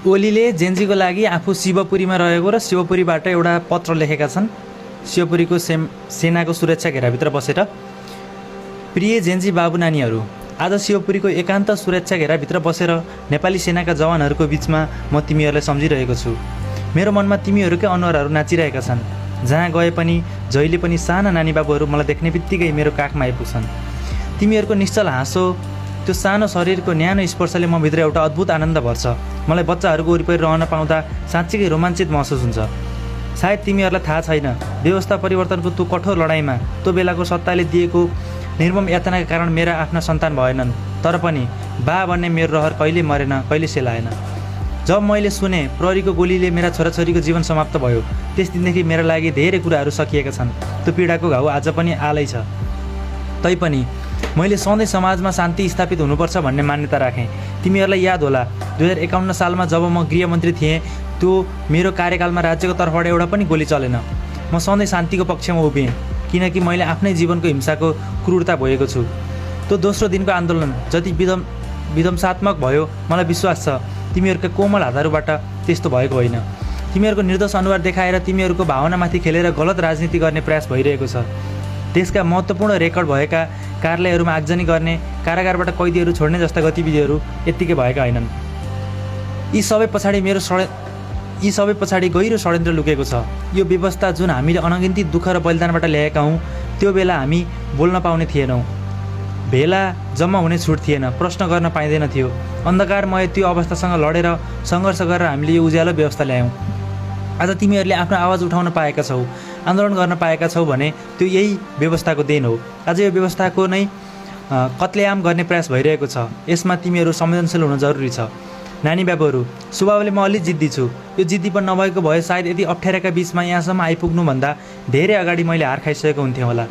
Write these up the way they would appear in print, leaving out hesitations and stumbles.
ओलीले जेन्जीको लागि आफू शिवपुरीमा रहेको र शिवपुरीबाट एउटा पत्र लेखेका छन्। शिवपुरीको सेनाको सुरक्षा घेराभित्र बसेर, प्रिय जेन्जी बाबु नानीहरू, आज शिवपुरीको एकान्त सुरक्षा घेराभित्र बसेर नेपाली सेनाका जवानहरूको बिचमा म तिमीहरूलाई सम्झिरहेको छु। मेरो मनमा तिमीहरूकै अनुहारहरू नाचिरहेका छन्। जहाँ गए पनि जहिले पनि साना नानी बाबुहरू मलाई देख्ने बित्तिकै मेरो काखमा आइपुग्छन्। तिमीहरूको निश्चल हाँसो, त्यो सानो शरीरको न्यानो स्पर्शले म भित्र एउटा अद्भुत आनन्द भर्छ। मलाई बच्चाहरूको वरिपरि रहन पाउँदा साँच्चीकै रोमाञ्चित महसुस हुन्छ। सायद तिमीहरूलाई थाहा छैन, व्यवस्था परिवर्तनको त्यो कठोर लडाइँमा त्यो बेलाको सत्ताले दिएको निर्मम यातनाका कारण मेरा आफ्ना सन्तान भएनन्। तर पनि बा भन्ने मेरो रहर कहिले मरेन, कहिले सेलाएन। जब मैले सुने प्रहरीको गोलीले मेरा छोराछोरीको जीवन समाप्त भयो, त्यस दिनदेखि मेरा लागि धेरै कुराहरू सकिएका छन्। त्यो पीडाको घाउ आज पनि आलै छ। तैपनि मैले सधैँ समाजमा शान्ति स्थापित हुनुपर्छ भन्ने मान्यता राखेँ। तिमीहरूलाई याद होला, 2051 सालमा जब म गृहमन्त्री थिएँ, त्यो मेरो कार्यकालमा राज्यको तर्फबाट एउटा पनि गोली चलेन। म सधैँ शान्तिको पक्षमा उभिएँ, किनकि मैले आफ्नै जीवनको हिंसाको क्रूरता भोगेको छु। त्यो दोस्रो दिनको आन्दोलन जति विध्वंसात्मक भयो, मलाई विश्वास छ तिमीहरूका कोमल हातहरूबाट त्यस्तो भएको होइन। तिमीहरूको निर्दोष अनुहार देखाएर तिमीहरूको भावनामाथि खेलेर गलत राजनीति गर्ने प्रयास भइरहेको छ। देशका महत्त्वपूर्ण रेकर्ड भएका कार्यालयहरूमा आगजनी गर्ने, कारागारबाट कैदीहरू छोड्ने जस्ता गतिविधिहरू यत्तिकै भएका होइनन्। यी सबै पछाडि गहिरो षड्यन्त्र लुकेको छ। यो व्यवस्था जुन हामीले अनगिन्ती दुःख र बलिदानबाट ल्याएका हौँ, त्यो बेला हामी बोल्न पाउने थिएनौँ। भेला जम्मा हुने छुट थिएन, प्रश्न गर्न पाइँदैन थियो। अन्धकारमय त्यो अवस्थासँग लडेर सङ्घर्ष गरेर हामीले यो उज्यालो व्यवस्था ल्यायौँ। आज तिमीहरूले आफ्नो आवाज उठाउन पाएका छौ, आन्दोलन गर्न पाएका छौ भने त्यो यही व्यवस्थाको देन हो। आज यो व्यवस्थाको नै कत्लेआम गर्ने प्रयास भइरहेको छ। यसमा तिमीहरू संवेदनशील हुन जरुरी छ। नानी बाबुहरू, स्वभावले म अलि जिद्दी छु। यो जिद्दीपन नभएको भए सायद यति अप्ठ्याराका बिचमा यहाँसम्म आइपुग्नुभन्दा धेरै अगाडि मैले हार खाइसकेको हुन्थेँ होला।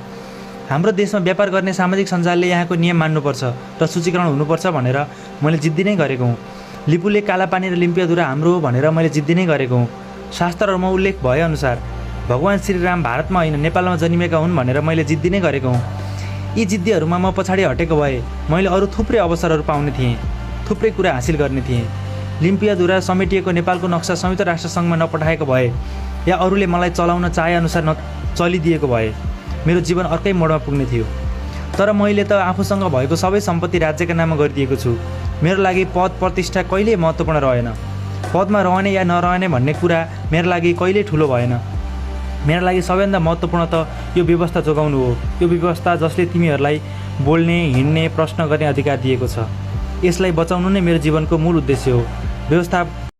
हाम्रो देशमा व्यापार गर्ने सामाजिक सञ्जालले यहाँको नियम मान्नुपर्छ र सूचीकरण हुनुपर्छ भनेर मैले जिद्दी नै गरेको हुँ। लिपुले कालापानी र लिम्पियाधुरा हाम्रो हो भनेर मैले जिद्दी नै गरेको हुँ। शास्त्रहरूमा उल्लेख भएअनुसार भगवान् श्रीराम भारतमा होइन नेपालमा जन्मिएका हुन् भनेर मैले जिद्दी नै गरेको हुँ। यी जिद्दीहरूमा म पछाडि हटेको भए मैले अरू थुप्रै अवसरहरू पाउने थिएँ, थुप्रै कुरा हासिल गर्ने थिएँ। लिम्पियाधुरा समेटिएको नेपालको नक्सा संयुक्त राष्ट्रसङ्घमा नपठाएको भए या अरूले मलाई चलाउन चाहेअनुसार चलिदिएको भए मेरो जीवन अर्कै मोडमा पुग्ने थियो। तर मैले त आफूसँग भएको सबै सम्पत्ति राज्यका नाममा गरिदिएको छु। मेरो लागि पद प्रतिष्ठा कहिल्यै महत्त्वपूर्ण रहेन। पदमा रहने या नरहने भन्ने कुरा मेरो लागि कहिल्यै ठुलो भएन। मेरो लागि सबैभन्दा महत्त्वपूर्ण त यो व्यवस्था जोगाउनु हो। यो व्यवस्था जसले तिमीहरूलाई बोल्ने, हिँड्ने, प्रश्न गर्ने अधिकार दिएको छ। यसलाई बचाउनु नै मेरो जीवनको मूल उद्देश्य हो। व्यवस्था